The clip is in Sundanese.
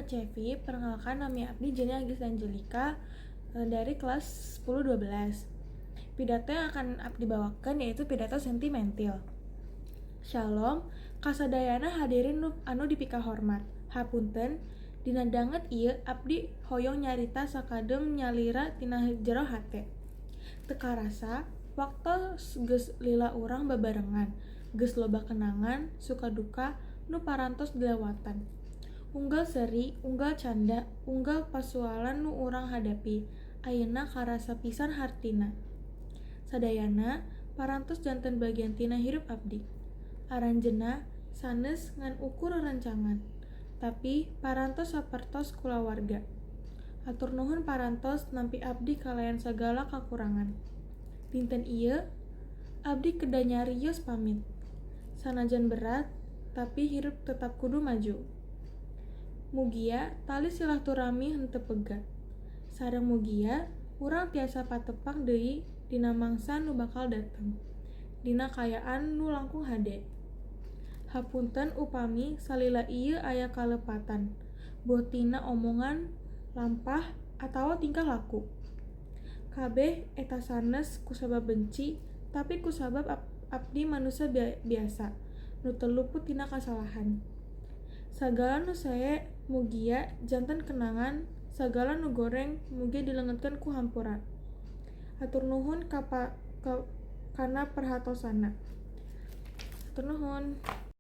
Cevi. Perkenalkan, nami abdi Jenny Agis Angelika dari kelas 10-12. Pidato yang akan abdi bawakan yaitu pidato sentimental. Shalom, kasadayana hadirin anu dipikahormat. Hapunten, dina danget ieu abdi hoyong nyarita sakadeung nyalira tina jero hate. Teu karasa, waktos geus lila urang babarengan, geus loba kenangan, suka duka nu parantos dilewatan. Unggal seuri, unggal canda, unggal pasualan nu urang hadapi, ayeuna karasa pisan hartina. Sadayana parantos janten bagian tina hirup abdi. Aranjeunna sanes ngan ukur rerencangan, tapi parantos sapertos kulawarga. Hatur nuhun parantos nampi abdi kalayan sagala kakurangan. Dinten ieu, abdi kedah nyarios pamit. Sanajan berat, tapi hirup tetap kudu maju. Mugia tali silaturahmi henteu pegat. Sareng mugia urang tiasa patepang deui dina mangsa nu bakal dateng, dina kaayaan nu langkung hade. Hapunten upami salila ieu aya kalepatan, boh tina omongan, lampah, atawa tingkah laku. Kabeh eta sanes kusabab benci, tapi kusabab abdi manusa biasa nu teu luput tina kasalahan. Sagala nu sae mugia janten kenangan, sagala nu goreng mugia dileungeutkeun ku hampura. Hatur nuhun kana perhatosanna. Hatur nuhun.